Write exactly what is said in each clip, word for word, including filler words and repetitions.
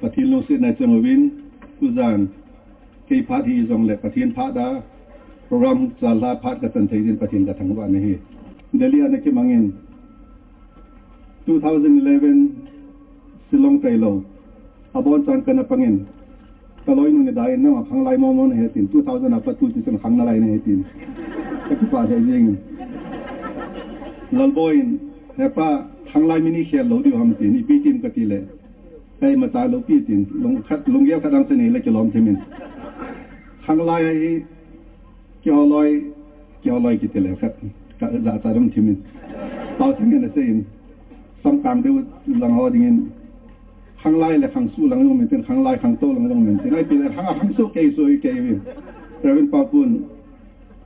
Pathen lungsetna chang uvin, tujan, kei phat hijongle Pathen phat a, program chalha phat kachan thei din Pathen kathangvah nahi. Delhi a nakimangin, two thousand eleven, Shillong tailou. Abonchan kana pangin, kaloinu nidai in, nang khanglai momo nahi tin, two thousand a pat tu tichun khang nalai nahi tin. Kakipah lheh jengin. Lalboi in, hepa, khanglai mi ni khel lou diu ham tin, ipi tin katile. Hei, mata lou pi tin, lung khat, lunggel khat dang seni le kilom thimin. Khanglai hi, kiholoi, kiholoi kitile khat, ka jachat dam thimin. Pau thangin aseiyin, samkang deu lang ho dingin, khanglai le khangsuh lang jong min tin, khanglai khangtou lang jong min tin. Ai tile, khang, khangsuh kei suh kei uvin. Reverend Paupun,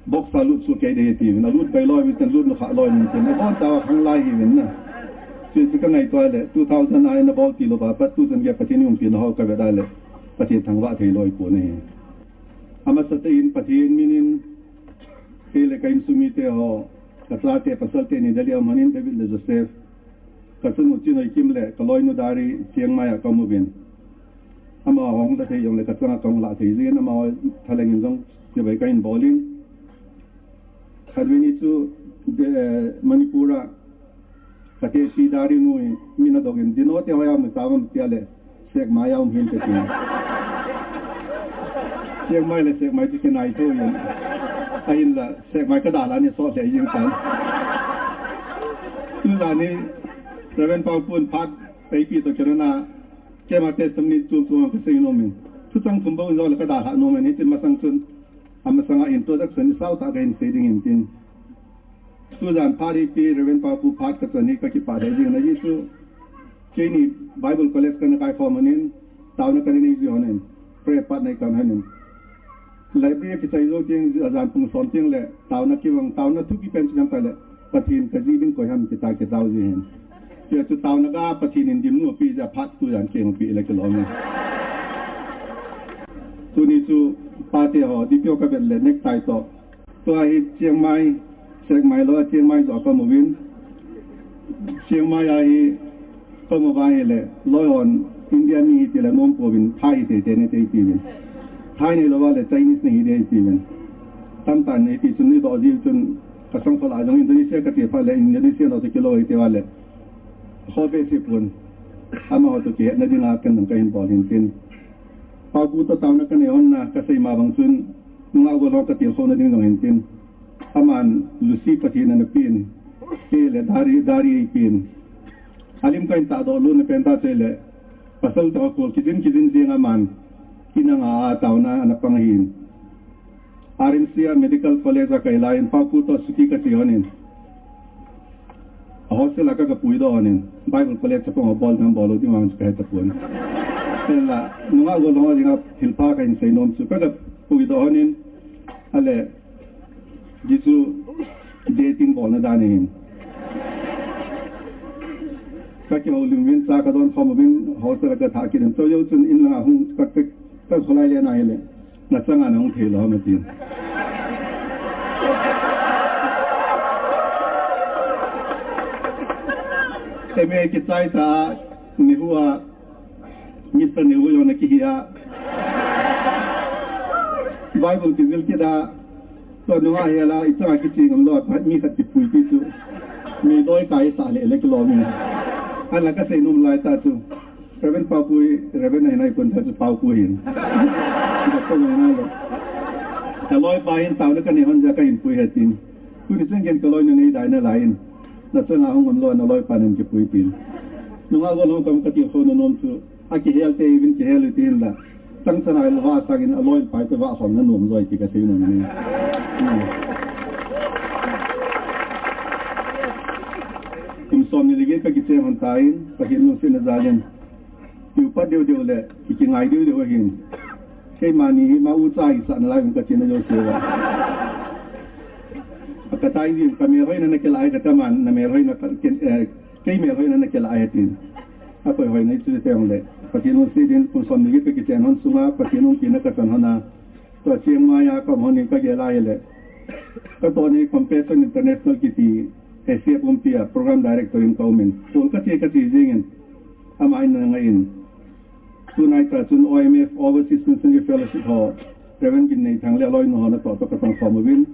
box a lut suh kei ding tiuvin, alut bai loi uvin tin, lut nokha loi uvin tin, aboncha khanglai hiuvin na. Chuchu kangaito le, two thousand a ina bol tilou va, pat tuchan gei Pathen in umpina ho kavet a le, Pathen thangvah thei loi pon ahi. Amasatah in Pathen min in, kei le ka insung mite ho, kachate pasal teni Delhi a um hon in, David le Joseph, kachanu Chinhoikim le kaloinu Dari Chiang Mai a kaum uvin. Amaho hung la thei jongle kachanga kahung lah thei jin, amaho thalheng in jong chibai kahin bol in. Khatvei ni chu, eh, Manipur a, katehsi Dari nu in, min adong in, Dino te hoiya mu tavam tia le, Sekmai a um hinte tin. Chiang Mai le Sekmai chu kinai thou in. Ahinla, Sekmai kadalhah ni sot lheh jeng tan. Tujan hi, Reverend Paupun phat, eipi toh kinana, keima testimony chom chom kasei nom in. Thuchang thum bou in jong le kadalhah nom in, hitin masang chun. Amasanga introduction isao tah kahin sei ding in tin. Tujan phat hi pi Reverend Papu phat kachan hi kakipah lheh jing in ahi chu. Keini Bible College kana kaikhom hon in, taona kana nei ji hon in, prayer partner kana hon in. Library kichai jou teng, ajan pung som teng le, taona kivang, taona thupi pen chu jang tah le, Pathen kaji ding koi ham kita kitao ji hin. Tia chu taona ga Pathen in dimnu apeh jeh a phat tujan keng apeh le kilom e. Tuni chu pate ho, D P O kavet le necktie toh. Tua hi Chiang Mai, Sekmai lou a Chiang Mai joh a kaum uvin. Chiang Mai a hi kaum uva ahile, loi hon India mi hitile nom pouvin, Thai hi teitei nate tiuvin. Thai neilou va le Chinese nahi ding tiuvin. Tamtah in eiti chun neidoh jiu chun kasangkhol a jong Indonesia kati phat le Indonesia lou chu kilou eiti va le. Kho behseh pon. Amaho toh kihetna dinga ken jong kahin bol hin tin. Papu toh taona kanei hon na kasei ma bang chun nungah gol ho katilkhouna ding jong hin tin. Aman Lucy Pathen ana pen. Kei le Dari, Dari eipen. Alim kahin tahdoh lutna pen tah chu ahile, pasal toh kakol kijin kijin jeng aman. Inlanga a taona ana pang ahin. R M C a Medical College a kahi lai in Papu toh chuti kache hon in. A hostel a kagapuidoh hon in. Bible College chapang ho bol ding bol lou ding vang chu kahe tapon. Hinla, nungah gol ho dinga thilpha kahin sei nom chu kagapuidoh hon in. Ale, Jesu dating bolna dan ahin. Kakihoulim uvin, cha kadon khom uvin, hostel a kathah kit in. Chujou chun inlanga hung ka, ka, kakholai le na hile, nachanga nahung theilou ham atin. M A kichai ta, NEHU a, Mister NEHU jong nakihi a. Bible kijil kit a. Tua nunga hela, ichanga kiche ngam lou, mi khat kipui ti chu. Mi doi kaisah le le kilom in. Ahinla kasei nom lai tah chu. Reverend Paupui, Reverend ahi naipon tah chu Paupui hin. Doctor jong nai lou. Kaloipa hin taona kanei hon jeh a kahin pui ahi tin. Tuni chun ken kaloinu neidai nalai in. Nachanga hung ngam lou, naloipa neihin kipui tin. Nungah gol ho kaum katilkhouna nom chu. Akihel te uvin kihel u tin la. Changchan a ilha sangin aloipa toh vahkhomna nom joi ti kasei nom e. Hmm. Kum somni le get kakicheng hon tan, Pathen lungsetna jal in. Iupat deu deu le, ikingai deu deu ahin. Keimani hi ma ucha isah nalai uvin kachena jouse uva. Akatai jin, kamelhoina nakilah e kati aman, namelhoina ka, ken, eh, kei melhoina nakilah e tin. Akoi hoina ichu teng le. Pathen lungset in, kum somni le get kakicheng hon sunga, Pathen umpina kachan hon a. Tua Chiang Mai a kaum hon in kagel a ahile. Katoh ni Compassion International kiti, Asia pumpi a, Program Director in kaum in. Kol kache kache jeng in. Ama in ana ngai in. Tunai ta chun O M F, Overseas Missionary Fellowship ho, Reverend Ginnei Thang le aloinu ho natoh toh katong khom uvin.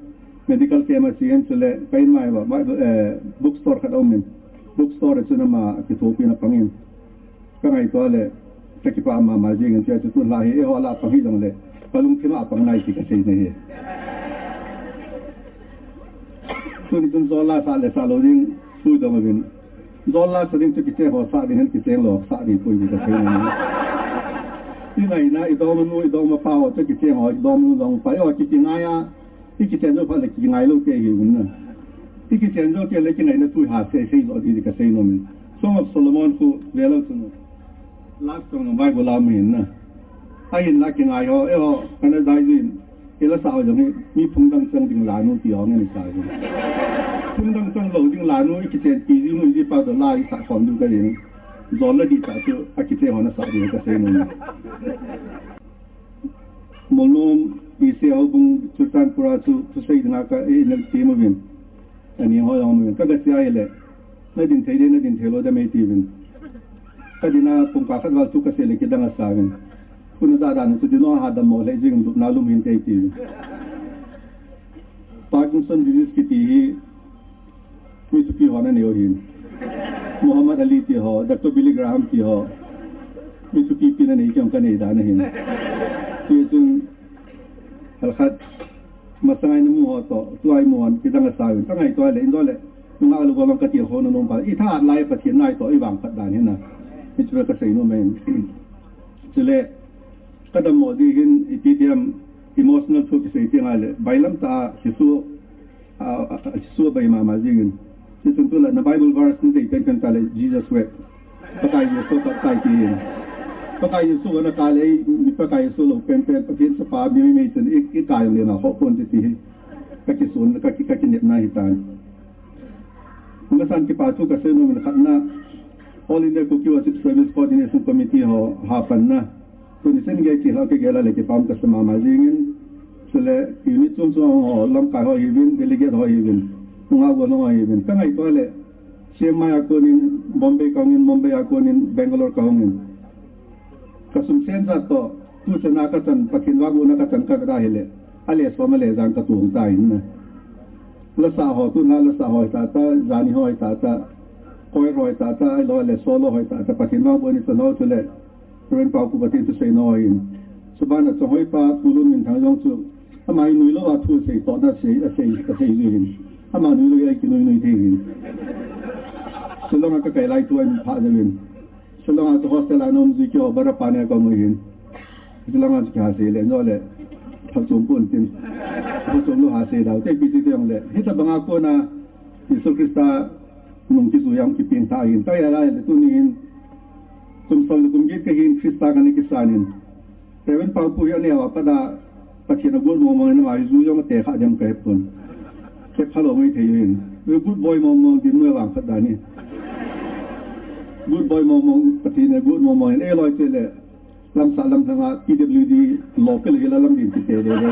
Medical camp a chen chule, ka in mai va, Bible, eh, bookstore khat aumin. Bookstore a chun ama kithopina pangin. Ka ngaito le, ka kipah mama jingin, tia chu tun la hi, eiho la pang hi jongle, ka lungthim a pang nai ti ka sei na hi. Tuni chun jol la sa le sa lou ding, thu dong uvin. Jol la sa ding chu kicheng ho sa ding hen kicheng lou, sa ding pui ding ka thei na. I ngaina, i dongmanu, i dongmapa ho chu kicheng ho, i dongmanu dongmapa, eiho ki, kingai a, i kichen jou phat le kingai lou te hi un na. I kichen jou te le kingaina thu ha sei, sei jo ding ka sei nom in. Song of Solomon khu ve lou chu. Last song Bible a um hin na. Ahin la kingai ho, eiho, kana dai jin. Ila sa ho jong hi, mi phung dang chang ding lanu ti ho ngen sa jin. Phung dang chang lou ding lanu, i kichen ti jing u ji pa to la i sa khom du ka jin. Jol la di ta chu, a kiche ho na sa di ka sei nom. Molnom, i se ho bung Churachandpur a chu, thusei ding a ka, i nel ti mo vin. Ani ho jong mo vin. Ka ga sia i le. Na din thei de, na din thei lou de mei ti vin. Ka din a pung ka khat val chu ka sei le kidang a sa vin. Kuna da dan chu din o ha dam mo le jing lupna lum hin tei ti vin. Parkinson disease kiti hi mi thupi ho na neo hin. Muhammad Ali ti ho, Doctor Billy Graham ti ho. Mi thupi pi na nei kiong ka nei dan a hin. Ti chun Halkhat, masang a i na mu ho to, tua i mu hon, kidang a sa vin, ka ngaito le, in dong le, nunga lu bolong ka ti ho na nom pa, i tha lai Pathen nai to, i vang phat dan hin na. Hichu ka sei nom e. Chule, ka dammo di hin, i ti diam, emotional thu kisei ti ngai le, bailam ta, Jesu, a, a, a, Jesu bai mama jingin. Hichun tu la, na Bible verse ni dei pen pen ta le, Jesus wept. Pakai Jesu kap tai ti. Pakai Jesu ana kap le, mi Pakai Jesu lou pen pen, Pathen chapa mi mi mi chun i, i kai le na ho pon ti ti. Ka kisun, ka ki, ka kinepna hi tan. Masan kipa thu ka sei nom in khat na. All India Kuki Worship Service Coordination Committee ho ha pan na. Tuni sen gei kihou kei gei la le kipah um ka sa mama jingin. Chule unit chom chom ho lamkai ho hiuvin, delegate ho hiuvin. Nunga go ho hiuvin. Ka ngaito le. Chiang Mai a konin Bombay ka hungin, Bombay a konin Bangalore ka hungin. Ka sum sen jat to, tu chana ka chan, Pathen vahbohna ka chan ka veda hile. A le som a le jan ka tung ta in na. La sa ho, tu na la sa ho ta ta, jani ho ta ta, koi ho ta ta, ai lo le solo ho ta ta, Pathen vahbohna chan ho chule. Reverend Pau Pu Pathen thu seina ho hin. Chuban a Chonghoi pa Pu Lunminthang jong chu. Ama hi nuilou a thu sei toh na sei, a sei, a sei ji hin. Ama nuilou a kinui nui thei hin. Shillong a ka kai lai thu a hin pha ji hin. Shillong a chu hostel a nom ji kio bara pa ne ka mu hin. Shillong a chu kha sei le no le. Pha chom pon tin. Pha chom lou ha sei dau. Te pi ti te jong le. Hitabang a kona Jesu Christa nung kijui a hung kipeng tha ahin. Ka gel a le tuni hin kum som le kum get ka hin Christa kana kisan in. Reverend Pau Pu hi aneo a pat a Pathen a got mong mong in ama hi ju jong a te kha dem ka he pon. Te kha lou ngai thei hin. Good boy mong mong din mu vang khat dan hi. Good boy mong mong Pathen a got mong mong in. E loi te le. Lamsah lamlhang a P W D local hi la lam din ti te le le.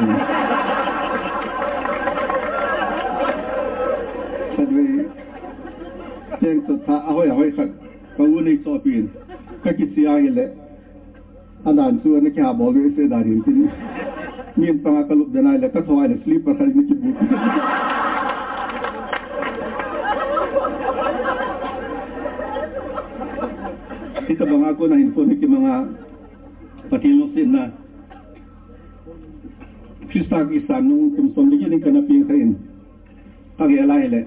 Khatvei cheng chot tha ahoi ahoi khat ka u nei choh pin ka kisia hi le. Adan chu ana kihah bol ve se dan hin tin. Min panga ka lup den a le ka tho a le slipper khat ni kibu. Hitabang a kona hin kona kimang a. Pathen lungsetna. Christa kisan nung kum som le get in kana piang kha in. Ka gel a hile.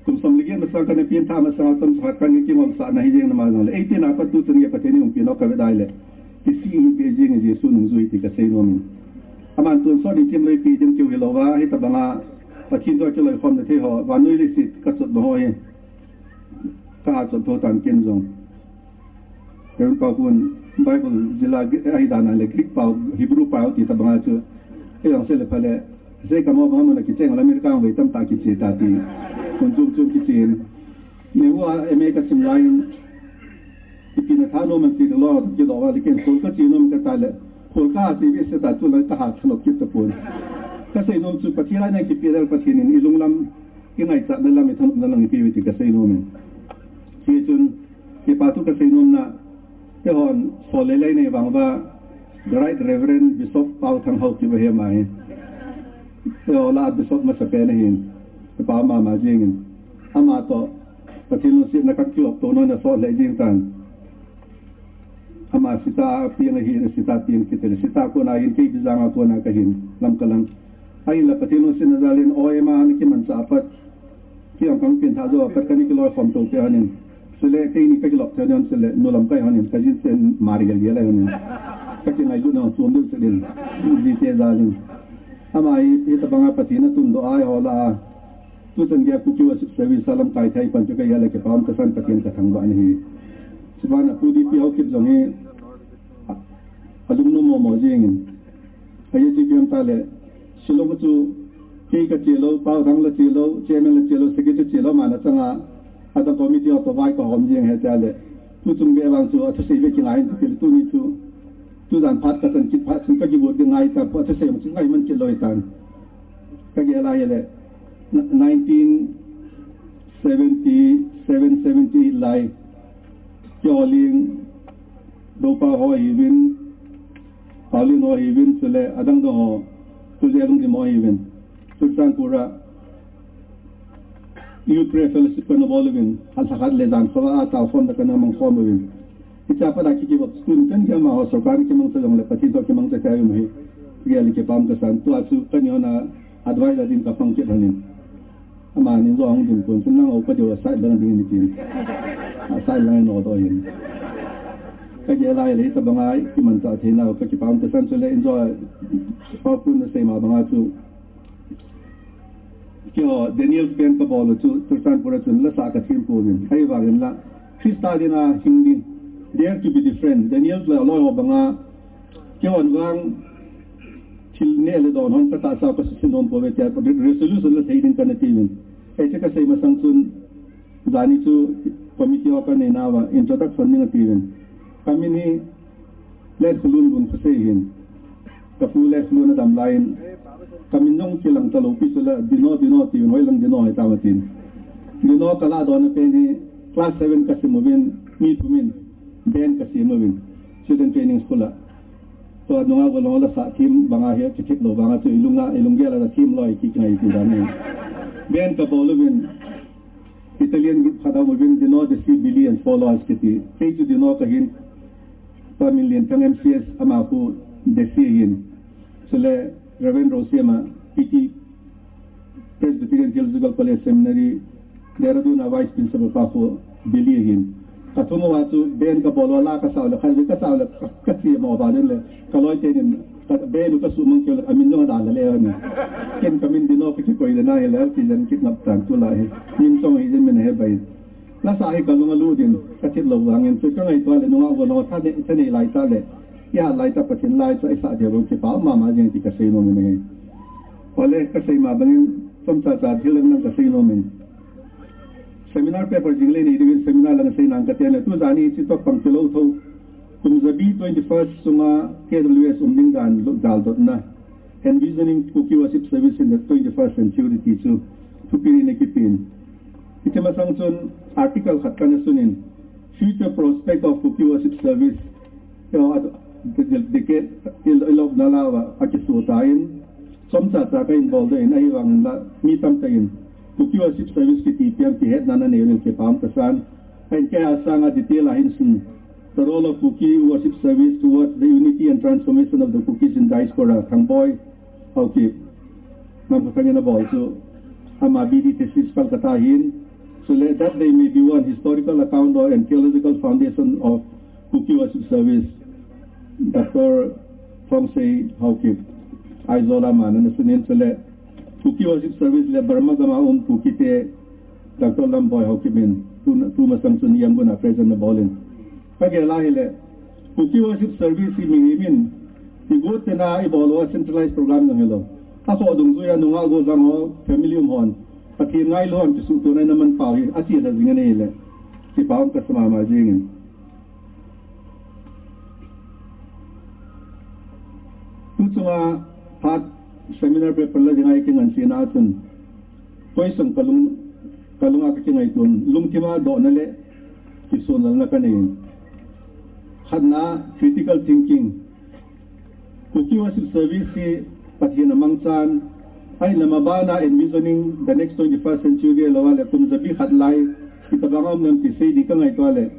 Kum som le get masang kana piang tha masang a chomcha khat kana kingolsahna hi jeng na ma jong le. Eighteen a pat tu chun nge Pathen in hung pina ka ve dai le. Kisih in pe jeng Jesu nungjui ti ka sei nom in. Aman tun sot in chim lei pi jeng keu hilou va hitabang a. Pathen toh kiloikhomna thei ho. Vannoi leiset ka chotna ho hi. Ka ha chot tho tan ken jong. Reverend Pau Pu in Bible jila ahi dan a le Greek pau, Hebrew pau ti tabang a chu. Kei jong sei le pha le, sei ka mo bang a mun a kicheng a le America hung vei tamtah kiche ta ti. Mun chom chom kichen. Nehru a M A ka sim lai in. Ipi na tha nom an ti lou, kidoh va le ken sol ka che nom ka ta le. Khol ka ha che ve se ta chu le ka ha thanop kit tapon. Ka sei nom chu Pathen a na kipe dal Pathen in i lunglam, i ngaichatna lam, i thanopna lam i pe ve ti ka sei nom in. Hichun, Kipa thu ka sei nom na, Eihon, sol le lei nei vang uva, The Right Reverend Bishop Pau Thang Haokip ahi ama hi. Eiho lah a Bishop masapen ahin. Kipah mama jingin. Ama toh, Pathen lungsetna kakilop to nona sol le jing tan. Ama sita peng ahin, sita peng kiti le, sita kona hin, kei bijang a kona kahin, lam kalang. Ahinla Pathen lungsetna jalin, oi ma, ana kimanchah a pat. Kiang kang pin tha jo, kat kani kiloi khom to pe hanin. Sule, keini kakilop te hanin, sule, nu lamkai hanin, kajin sen mari gel gel hanin. Kakingailu na, tuam deu sedin. Jite jalin. Ama hi, hitabanga Pathen atundoh a eiho lah a. Tuchan gei a Kuki Worship Service a lamkai thei pan chu kei a le kipah um kasan, Pathen kathangvah ahi. Chubana Pu D P Haokip jong hi, a, alungnom momo jingin. Ahi chu ipi ham tile, Shillong chu kei kache lou, Pau Thang la che lou, Chairman la che lou, Secretary che lou, ama na changa, adang committee ho toh vai kahom jing ahi tile. Tuchung gei vang chu athusei ve kingai in tile tuni chu. Tujan phat kachan kit phat chu kakigot ding ngai ta, athusei chu ngai man kit lou hitan. Kagel a hile, nineteen seventy seven, seventy eight lai, keiho leng, Dopa ho hiuvin, Paulin ho hiuvin, chule adang dang ho, Tujelungdim ho hiuvin, Churachandpur a Youth Prayer Fellowship kana bol uvin, halcha khat le jan khovah a tao khom da kana mang khom uvin. Hiche a pat a kiki vop school chan gei a amaho sorkar in kimangcha jongle Pathen toh kimangcha kei aum hi. Gel le kipah um kasan, tua chu kani hon a advisor din kapang kit lhonin. Amanin jo hung ding pon chun nang upa deu a side lang ding in tin. A side lang in nodoh in. Kagel a hile hitabanga kimanchah theina kakipah um kasan, chule in jo Pau Pu in asei ma banga chu Keiho, Daniel's Band kabol u chu, Churachandpur a chun, lasa kathem pouvin. Ahivangin la, Christa dinga hing ding. Dare to be different. Daniel le aloi ho banga, keihon vang, thil neh le don hon katahsa kasusen nom pouve tia, re-, resolution la thei ding kana tiuvin. Hiche kasei masang chun, jani chu committee ho kanei nauva, introduction ding atiuvin. Kamin hi, Letkholun Lunkhosei ahin. Kapu Letkholun adam laiyin. Kamin jong kilang talou pi chule Dino, Dino tin, hoilang Dino hitam atin. Dino kalah dona pen hi class seven kasim uvin, mi thumin band kasem uvin. Student Training School a. Tua nungah golhang lasa them banga hi kithem lou vanga chu ilunga, ilunggel a them lou hi kingai ti dan ahi. Band kabol uvin. Italian group khat aum uvin, Dino Desi, Billy and Four Loas kiti. Kei chu Dino kahin, Pa Minlianthang M C S, ama khu Desi ahin. Chule Reverend Rosema, P T, Presbyterian Theological College Seminary, Dehradun a Vice Principal pa khu Billy ahin. Kathum uva chu band kabol uva la kasau le, khatvei kasau le, ka, kache mo ba den le, kaloi tenin, ka band u kasumang keu le, amin jong adalha le ahi. Ken kamin Dino kakikoi le na hile, kijen kit ngap tan tulai hi. Min chong hi jin min ahe bai. Lasa hi kalung alut din, kathem lou vangin, chu kangaito le, nungah golhang thanei, thanei lai tah le, ihat lai tah Pathen lai chu isah deu vang kipah mama jing ti kasei nom in ahi. Ole kasei ma bangin, chomcha cha thil lang lang kasei nom in. Seminar paper jing le nei diuvin seminar lang sei nang kati le, tu jani chu toh pang tilou tho. Kum jabi twenty-first sunga K W S um ding dan lo dal dot na. Envisioning Kuki Worship Service in the twenty-first Century ti chu. Thupi nei kipen. Hiche masang chun article khat kana sunin. Future prospect of Kuki Worship Service. Yo, at, de, de, de, ke, il, ilop na lawa, akisu tain. Chomcha cha kahin bol doh in, ahivangin la, mi tamtah in, Kuki Worship Service kiti piang kihetna nanei uvin kipah um kasan. Ahin kei a sanga detail a hin sun, the role of Kuki Worship Service towards the unity and transformation of the Kukis in diaspora, Thangboi Haokip. Nam ka kanya na bol chu, ama B D thesis Kolkata hin, so let that they may be one historical account or and theological foundation of Kuki Worship Service, Doctor Thongsei Haokip, Aizawl a ama nana sunin chule, Kuki Worship Service le Burma gam a um Kuki te, Doctor Lamboi Haokip in, tu, tu masang chun Yangon a present na bolin. Ka gel a hile, Kuki Worship Service hi mihem in, igot tena ibol uva centralized program jong hilou. Akhoh dungjuia nungah gollhang ho, family um hon, Pathen ngailu hon, kisuhtuona ina manpau hi, achelha jing ana hile. Kipah um kasa mama jingin. Tuchunga phat seminar paper la dinga ikingansena chun, question kalung, kalunga kakingaitun, lungthima dohna le kisunlalna kanei. Khatna, critical thinking. Kuki worship service hi Pathen amangchan, ahinla mabana envisioning the next twenty-first century aloule kum jabi khat lai, itobang aum nam ti sei ding kangaito le,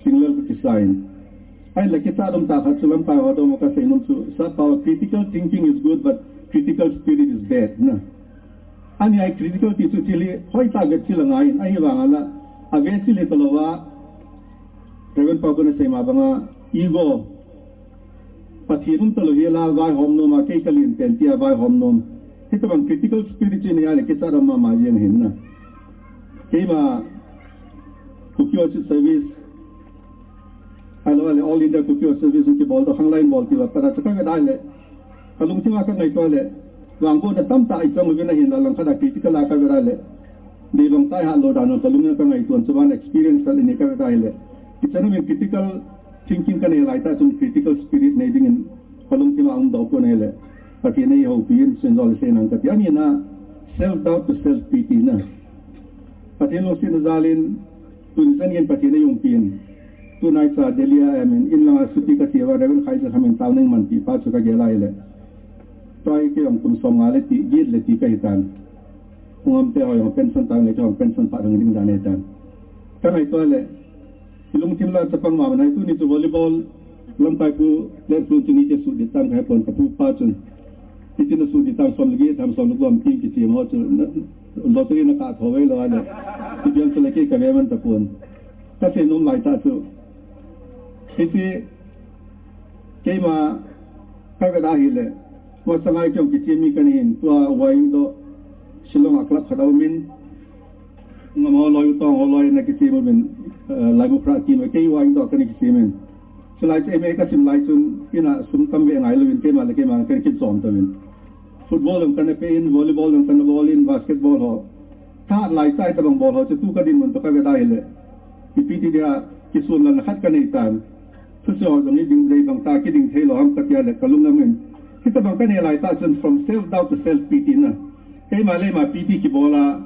single ka kisain. Ahinla kichat um tah khat chu lamkai ho dong kasei nom chu, sap pao, critical thinking is good, but critical spirit is bad, na. Ani a critical ti chu thil hi hoitah vetchil angaiyin, ahivang ala, avetchil hi talou a, Reverend Pau kana sei ma banga, ego, Pathen um talou hi la vaihom nom a, kei kalen pen tia vaihom nom. Hitobang critical spirit chu nei a le kichat um mama jeng ahin na. Keima, Kuki worship service, ahilou le All India Kuki worship service kibol doh, khanglai bol ti va, para chu kavet a le, kalungthim a kangaito le, vangbohna tamtah ichang uvin ahinla langkhat a critical a kavet a le, deibang tai ha lou dan kalung a kangaito, chuban experience khat nei kavet a le. Ichan umin critical thinking kanei lai tah chun critical spirit nei dingin kalungthim a um doh pon ahile, Pathen in eihoupi in, Saint John le sei nang kati. Ani na, self doubt to self pity na. Pathen lungsetna jalin, tuni chan in Pathen eihoupi in. Tunai cha Delhi a, I mean, in langa suti kache uva, Reverend Khaija Khamin tao neng man ti pa chu kagel a ahile. Tua hi kei jong kum som nga le ti, get le ti kahitan. Hung am te ho jong pension tang le, jong pension pha ding dan ahitan. Kangaito le, ilungthim la chapang mama nai, tuni chu volleyball lamkai pu le pu chu ni te sut di tang kahe pon, kapu pa chun. Hiti na sut di tang som le get ham som le guam team kiche mo chu na, lottery na kah tho ve lou a le. Hiti jong chu le kei kave man tapon. Kasei nom lai tah chu. Hiti keima kavet a ahile. Masanga kei jong kiche mi kahin, tua Wahingdoh Shillong a club khat aumin. Ngam holoi, Utong holoi na kiche uvin, eh, Laibu Phra team a, kei Wahingdoh kana kiche min. Chulai chu M A kasim lai chun, ina sum tam ve ngai louvin, keima le keima kana kichom tauvin. Football jong kana pe in, volleyball jong kana bol in, basketball ho. Tha lai chai tabang bol ho chu tu kadinmun toh kavet a ahile. Ipi ti dia, kisunlelna khat kanei tan. Thucheng jong hi ding dei bang ta kiding thei lou ham katia le kalung amin. Hitobang kanei lai tah chun from self doubt to self pity na. Keima le ma pity kibol a,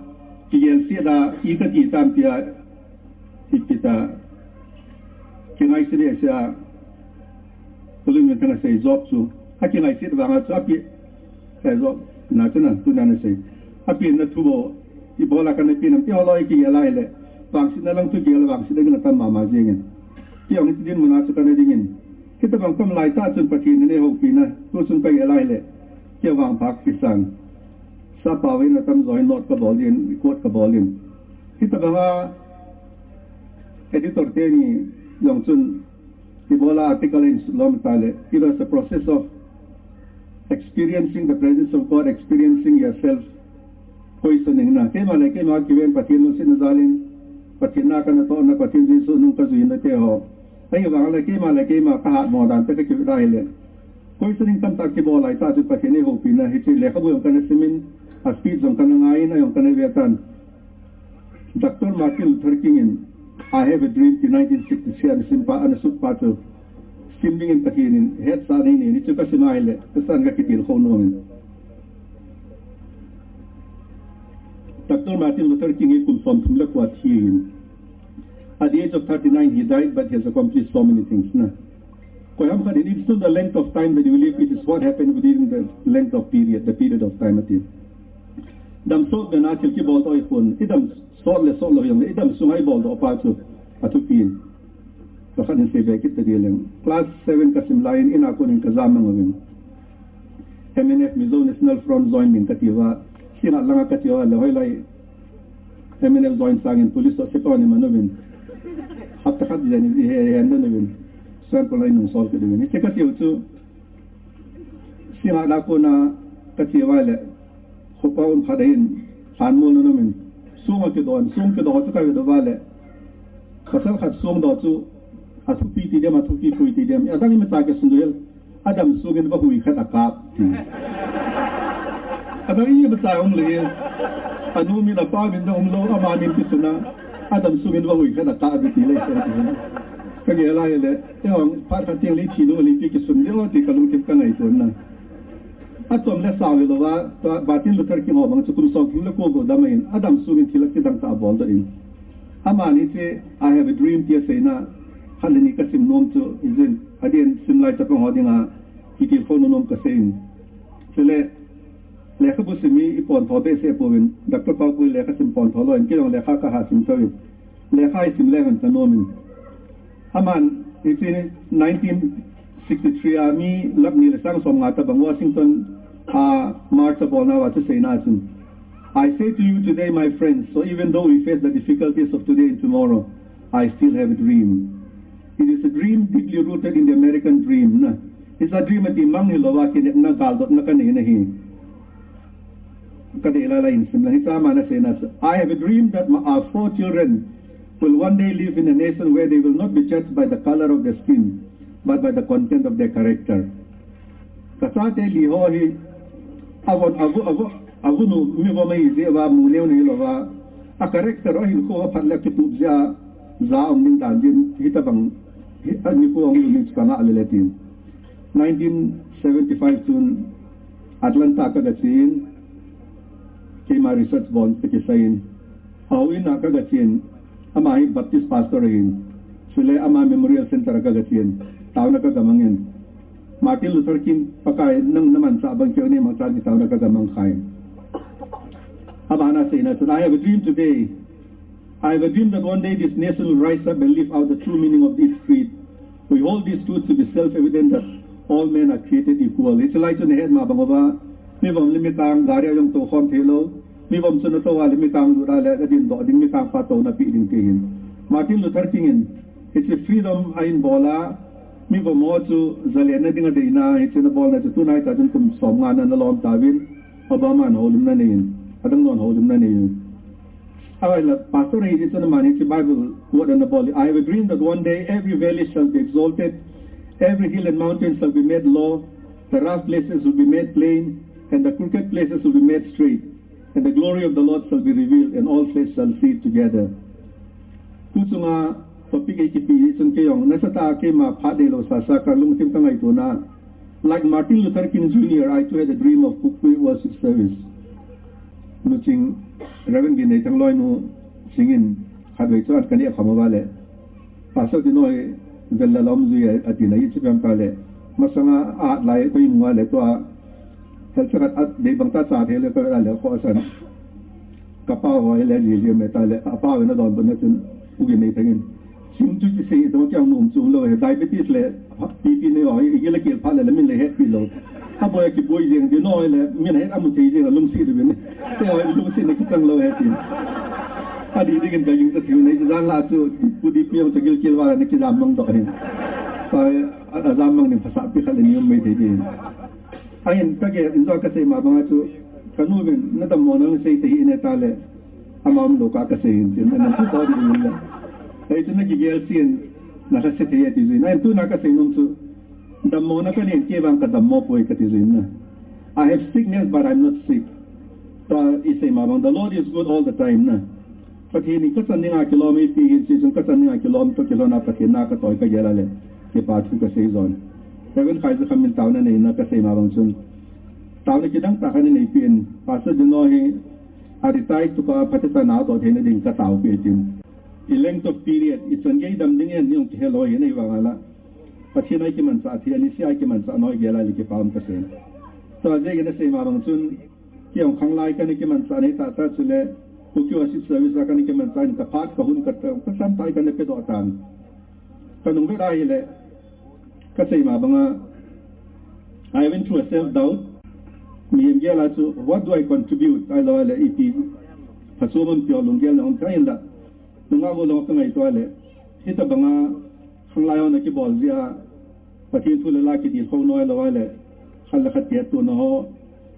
kigel set a, i kati tam tia, ipi ta, kingaiset ding sia, kalung min kana sei Job chu. Akingaiset vang a chu api, eh, Job, na chu na, tu na na sei. Api na thu bou, ibola kana pi nam ti holoi kigel a ahile. Vangsetna lang chu gel vangsetna ding atam mama jengin. Kei jong hiti dinmun a chu kana dingin. Hitobang kam lai tah chun Pathen in eihoupi na, tu chun kagel a ahile. Kei vang phak kisang. Sap pao in atam jo in note kabol in, quote kabol in. Hitobang a editor teni jong chun ibola article in lom ta le. It was a process of experiencing the presence of God, experiencing yourself. Questioning na. Keima le keima kiven Pathen lungsetna jalin, Pathen na kana tohna, Pathen Jesu nung kajuina te ho. Ahivang le keima le keima kahat mo dan te kakivet a ahile. Questioning tamtah kibol lai tah chu Pathen eihoupina, hiche lekhabu jong kana simin, a speech jong kana ngaiyin, a jong kana ve tan. Doctor Martin Luther King in, "I have a dream," ti nineteen sixty-three ana sim pa, ana sut pa chu. Sim dingin Pathen in hetsahna eini, hichu kasim a ahile, kasan kakitilkhou nom in. Doctor Martin Luther King hi kum somthum le ko a thi ahin. At the age of thirty-nine, he died, but he has accomplished so many things, na. Koiham khat in, "It's not the length of time that you live, it is what happened within the length of period, the period of time," ati. Dam sot bena thil kibol doh ahipon, idam sot le sot lou hijongle, idam sunga ibol doh pa chu athupin. Pakhat in seibe kit ta ding leng. Class seven kasim laiyin, ina konin kajam mang uvin. M N F, Mizo National Front join ding kati uva, sinat langa kati uva le hoilai M N F join sangin police toh sepai in iman uvin. Hapta khat jen in ihe, ihe den uvin. Suan kolai nung sol kit uvin. Hiche kati u chu, sinat a kona kati uva le, khopa um khat ahin, lhanmol na umin. Song akidoh in, song kidoh chu kavet uva le. Pasal khat song doh chu, athupi ti dem, athupi pui ti dem. Adang imacha kisun ding. Adam sungin vahui khat akap. Adang imacha um le. Anu min apa min dang um lou, ama min kisun a. Adam sungin vahui khat akap ti le. Kagel a ahile, eihon phat khat teng le thi nung le pi kisun ding ti kalungthim kangaito na. Achom le sao le louva, tua Martin Luther King ho bang chu kum somthum le ko bou dam ahin, adam sungin thil akidang tah abol doh in. Amani chu, "I have a dream," ti aseina, Khat le ni kasim nom chu, ijin, adin sim lai chapang ho dinga, kitilkhou nom kasei in. Chule, lekhabu sim hi ipon tho behseh pouvin, Doctor Paopui lekha sim pon tho lou in, kei jong lekha kaha sim thou in. Lekha isim le hen kanom in. Aman, hiche nineteen sixty-three a mi lakh ni le sang som nga tabang Washington a march abolna uva chu aseina chun, "I say to you today, my friends, so even though we face the difficulties of today and tomorrow, I still have a dream. It is a dream deeply rooted in the American dream." Na. It's a dream ati mang hilouva kinepna galdotna kanei na hi. Kadei lai lai in sim lang, hiche ama aseina chu, "I have a dream that my, our four children will one day live in a nation where they will not be judged by the color of their skin, but by the content of their character." Kachate li ho hi, avon, avu, avu, avunu, mi vo mai jeh uva, mu neo nei louva, a character, ahinkho aphat le kitup jeh a, ja um ding dan jin, hitabang, hi, anikho ahung lhun ding chu kangah lele tin. Nineteen seventy-five chun Atlanta kagachen, keima research bol kakisai in. Houin a kagachen, ama hi Baptist pastor ahin. Chule ama Memorial Center a kagachen, taona kagamang in. Martin Luther King, Pakai nang namanchah bang keiho neimangchan ti taona kagamang khai. Abana aseina chun, "I have a dream today. I have a dream that one day this nation will rise up and live out the true meaning of its creed. We hold this truth to be self-evident that all men are created equal." Hiche lai chu nahet ma bang uva, mivom le mikang gari a jong tou khom thei lou, mivom chu natou a le mikang lut a le adin doh ding, mikang pa touna pe ding ti hin. Martin Luther King in, hiche freedom a in bol a, mivom ho chu jalenna ding adeina, hiche ana bolna chu tunai ta chun kum som nga ana lom tauvin, Obama in houlimna anei in, adang non houlimna anei in. Ahile, pastor hi hiche chun aman hiche Bible quote ana bol, "I have a dream that one day every valley shall be exalted, every hill and mountain shall be made low, the rough places will be made plain, and the crooked places will be made straight, and the glory of the Lord shall be revealed, and all flesh shall see it together." Tuchunga topic eikipeh chun kei jong nasatah a keima phat deilou sasa kalungthim kangaitona, like Martin Luther King Junior, I too had a dream of Kukui worship service. Nu Ching, Reverend Ginneithang loinu Ching in khatvei chu an kaneh khom uva le, "Pastor Dino hi vel la lom jui e," atina, hiche peng kale, masanga ahat lai koi mu a le tua, hel chakhat a dei bang ta cha thei le koi a le kho asan. Kapa ho le ji ji me ta le, apa ve na don bon na chun, U Ginneithang in, "Ching chu chi sei to kyang nom chu lou he, diabetes le B P nei ho, igil a kil phat le, le min le hetpi lou. Aboi a kiboi jeng, Dino le, min het amu thei jeng, alungset le bin. Te ho, lungsetna kichang lou he," tin. Adih dih in ka jing ta thiu nei, jan la chu, pu di piang ta gil kil va na kijam mang doh hin. Pa, a, ajam mang ding phasah pi khat le ni um mai thei ding. Ahin kagel in jong kasei ma banga chu, kanu vin, "Nadammo nang sei te hi ne," ta le, "Ama umlou kah kasei in," tin, "Ana chu to di in le." Ei chu nakigel sin, nalhase thei e ti jui. Ahin tuna kasei nom chu, dammona kanei in kei vang kadammo poi kati jui na. "I have sickness, but I'm not sick." Tua isei ma bang, "The Lord is good all the time," na. Pathen in kachan dinga kilom eipeh hin, hiche chun kachan dinga kilom toh kilhon a Pathen na katoi kagel a le, kipa thu kasei jon. Reverend Khaizakham in taona neina kasei ma bang chun, taona kidang tah khat anei peh in, "Pastor Dino hi a retire tukah a phatecha natoh theina ding katao peh," tin. I length of period, ichan gei dam ding in jong kihe lou ahi, ahivang a la, Pathen a ikimanchah thei, anise a ikimanchah nau igel a le kipa um kasei. Tua jeh in asei ma bang chun, kei jong khanglai kana kimanchah nei tah tah chule, Kuki Worship Service a kana kimanchah in kaphat kahun kata, kasam tai kana pedoh tan. Kanung vet ahile, kasei ma banga, I went through a self-doubt. Mihem gel a chu, "What do I contribute?" Ahilou le, "Ipi phachom aum ti ho lunggel na um thei in la." Nungah golhang kangaito le, hitabanga khanglai hon akibol jeh a, Pathen thu le la kitilkhou noi lou le, khat le khat kihetona ho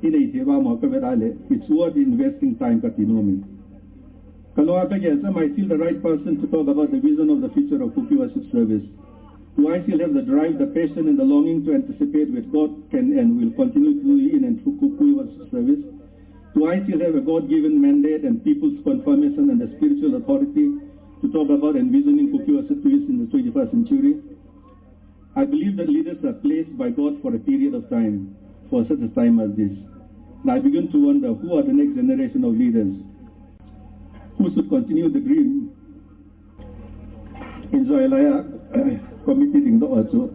inei thei uva mo kavet a le, it's worth investing time kati nom in. Kalunga kagel chu, "Am I still the right person to talk about the vision of the future of Kuki Worship Service? Do I still have the drive, the passion, and the longing to anticipate what God can and will continue to do in and through Kuki Worship Service? Do I still have a God-given mandate and people's confirmation and the spiritual authority to talk about envisioning Kuki Worship Service in the twenty-first century?" I believe that leaders are placed by God for a period of time, for such a time as this. And I begin to wonder who are the next generation of leaders who should continue the dream. Injoi laiya, committee ding doh a chu.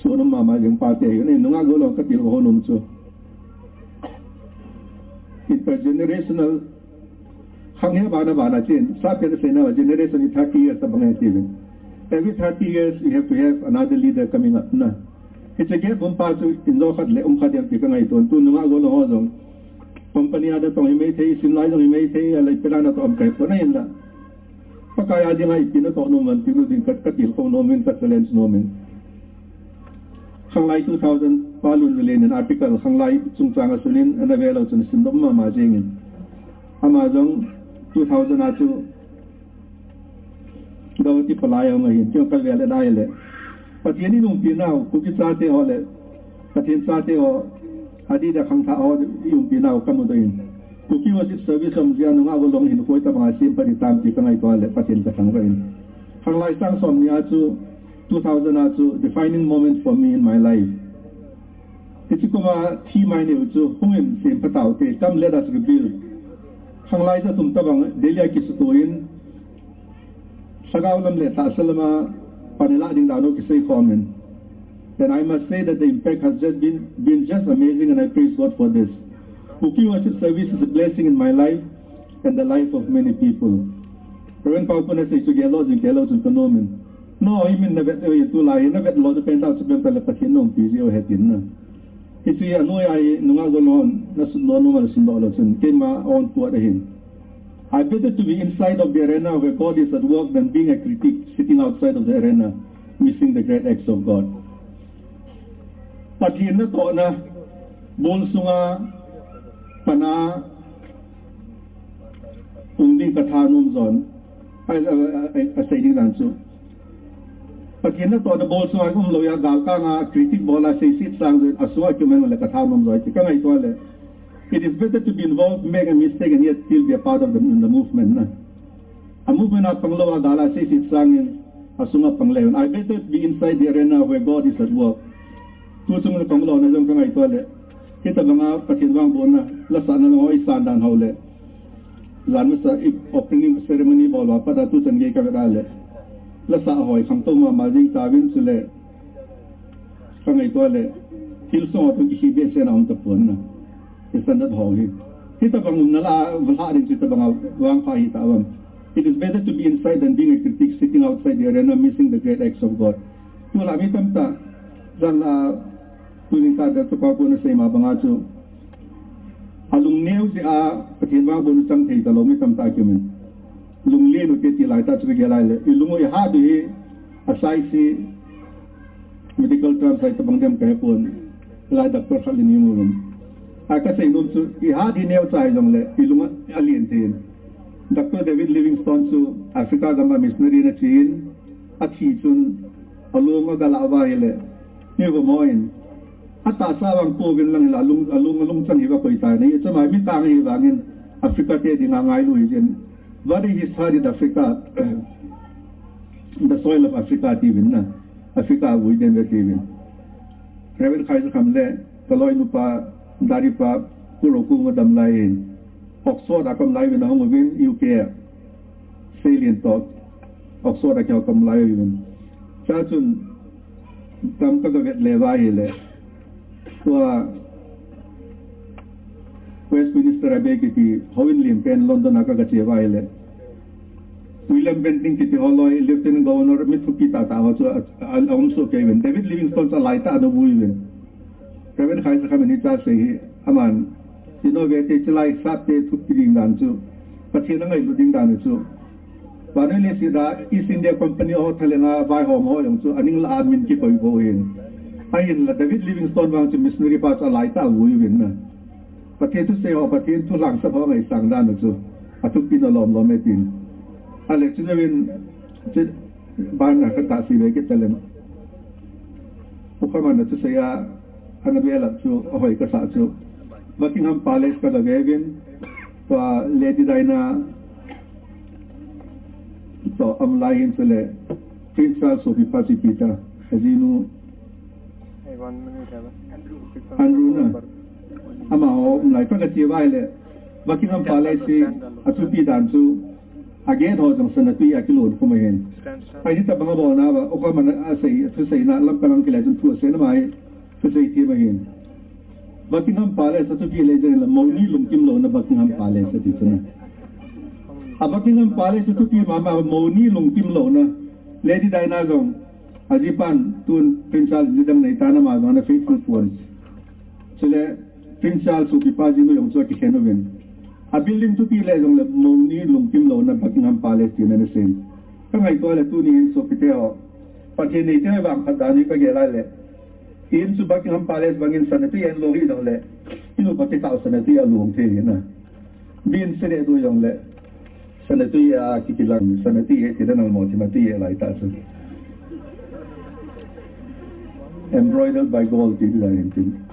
Sunum mama jing pa te, ni nunga go lo ka til ho num chu. Intergenerational, khang he bana bana chin, sa pe se na generation in thirty years ta bang ti. Every thirty years, you have to have another leader coming up, na. It's a gap bum pa chu in zo khat le um khat yang ti ka ngai ton, tu nunga go lo ho jong. Company a da tong hi mai thei, sim lai jong hi mai thei, a lai pe na tong kai ko na in da. Pakai a ding a ipi natoh nom uvem ti ding ka, ka tilkhou nom in, ka challenge nom in. Khanglai two thousand pa Lunvalen in article, Khanglai chungchang a sunin, ana ve lou chun sim dom mama jing in. Ama jong two thousand a chu Daudi palai a hung ahin, tiang ka ve le dai le. Pathen in umpi nau, Kuki chate ho le, Pathen chate ho, adeh a khangthah ho, i umpi nau ka mu doh in. Kuki worship service um jia nunga go long hin koi tabang a sim pa di tam ti ka ngaito le, Pathen ka thangvah in. Khanglai sang som ni a chu, two thousand a chu, defining moment for me in my life. Hiche kum a thi mai ni u chu, hung in sim pa tau te, come let us rebuild. Khanglai ja tum tabang, Delhi a kisuto in, Lhagao lam le tahsa lam a pan ilah ding dan u kisei khom in. And I must say that the impact has just been, been just amazing, and I praise God for this. Kuki worship service is a blessing in my life and the life of many people. Reverend Paukun a sei chu gel lou jing, gel lou jing ka nom in. No, i min na vet u hi tulai, na vet lou na pen tau chu pen pa le Pathen na umpi ji u he tin na. Hiche a noi a hi nunga go lou, na sun lou, nunga na sun lou lou chun, keima on puat ahin. I better to be inside of the arena where God is at work than being a critic sitting outside of the arena, missing the great acts of God. Pathen natohna, bol sunga, pana, um ding ka thanom jon. Ai, ai, ai, ai, asei ding dan chu. Pathen natohna bol sunga um lou a, galkang a critic bol a seiset sang jon, asunga kium le ka thanom jon. Ka ngaito le. It is better to be involved, make a mistake, and yet still be a part of the, the movement, na. A movement a pang lou a gal a seiset sang in, asunga pang le. I better be inside the arena where God is at work. Tu chung le pang lou na jong ka ngaito le. Hitabang a Pathen vangbohna, la sahna lou i san dan ho le. Jan masa i opening ceremony bol a pat a tu chan gei ka vet a le. La sah hoi khangtou mama jing tauvin chule. Ka ngaito le. Thil song a tu kihi behseh na um tapon na. Standard ho hi. Hitabang umna la, va lha ding chu tabang a vangpha hi ta vang. It is better to be inside than being a critic sitting outside the arena missing the great acts of God. Tu la mi tamtah, jan la, tunin ka da tu pa ko na sei ma banga chu. Alung neo jeh a, Pathen vangbohna chang thei ta lou mi tamtah kium in. Lunglen u te ti lai ta chu ka gel lai le. I lung u i hat u hi, a sai si, medical terms a tabang dem ka he pon. Lai doctor khat le ni mu lum. A ka sei nom chu, i hat hi neo chai jong le, i lung a, alen thei in. Doctor David Livingstone chu Africa gam a missionary na che in, athi chun, alung a ga la va hi le, mi vo mo in. Atahsa vang ko vin lang hi la, alung, alung, alung chang hi va koi tai. Ni chama mi tang hi vangin, Africa te ding a ngailu hi jin. What is his heart in Africa? The soil of Africa ti vin na. Africa vui den ve ti vin. Reverend Khaizakham le, ka loinu pa, Dari pa, Kuro ku nga dam lai in. Oxford a kam lai vin a hung vin, U K a. Sei lien to. Oxford a kam lai vin. Cha chun, tam ka ga vet le va hi le. Tua Westminster Abbey kiti, houin lian pen London a ka ga che va hi le. William Bentinck kiti holoi, Lieutenant Governor, mi thupi tah tah ho chu a, a, a um soh kei uvin. David Livingstone chu a lai tah a ana vui uvin. Reverend Khaizakham in hiche a sei hi, aman, innovative chilai sap te thupi ding dan chu, Pathen a ngailut ding dan chu. Vannoi leiset a East India Company ho thalheng a vaihom ho jong chu, aning lah a min kikoi vo hin. Ahinla David Livingstone vang chu missionary pa chu a lai tah a vui uvin na. Pathen thusei ho, Pathen thu lhangsap ho ngaisang dan u chu. Athupi na lom lom e tin. Ale chu deuin, chu ban a ka ta si ve kit talen. Pu Khaman na thusei a, ana ve lap chu, ahoi ka sa chu. Buckingham Palace ka ga ve uvin, tua Lady Diana, tua um lai hin chule, Prince Charles sopi pa chu ipi ta, ajinu. Hey, one minute, Andrew na. Amaho, um lai, ka ga che vai le. Buckingham Palace hi, athupi dan chu. A gate ho jong sana tui a kilon khum ahin. Ahi tabang a bol na ba, o ka man a sei, thu sei na, lam ka lang kile chun thu sei na mai, thu sei ti ma hin. Buckingham Palace a thupi le jeng la, mouni lungkim lona Buckingham Palace a ti chun. A Buckingham Palace a thupi mama, mouni lungkim lona. Lady Diana jong, a jipan tun Prince Charles jidam nei ta na ma jong na faithful ones. Chule, Prince Charles sopipa jinu jong chu kikhen uvin. A building thupi le jong le mouni lungkim lona Buckingham Palace tina na sei. Ka ngaito le tuni in sopite ho. Pathen neite vangphat dan hi ka gel a le. In chu Buckingham Palace bangin sana tui en lo hi jong le. Inu pati tao sana tui a lung thei na. Bin sene tu jong le. Sana tui a kikilang, sana tui e, ti dan mo ti ma tui e lai ta chu. Embroidered by gold ti dan in tin.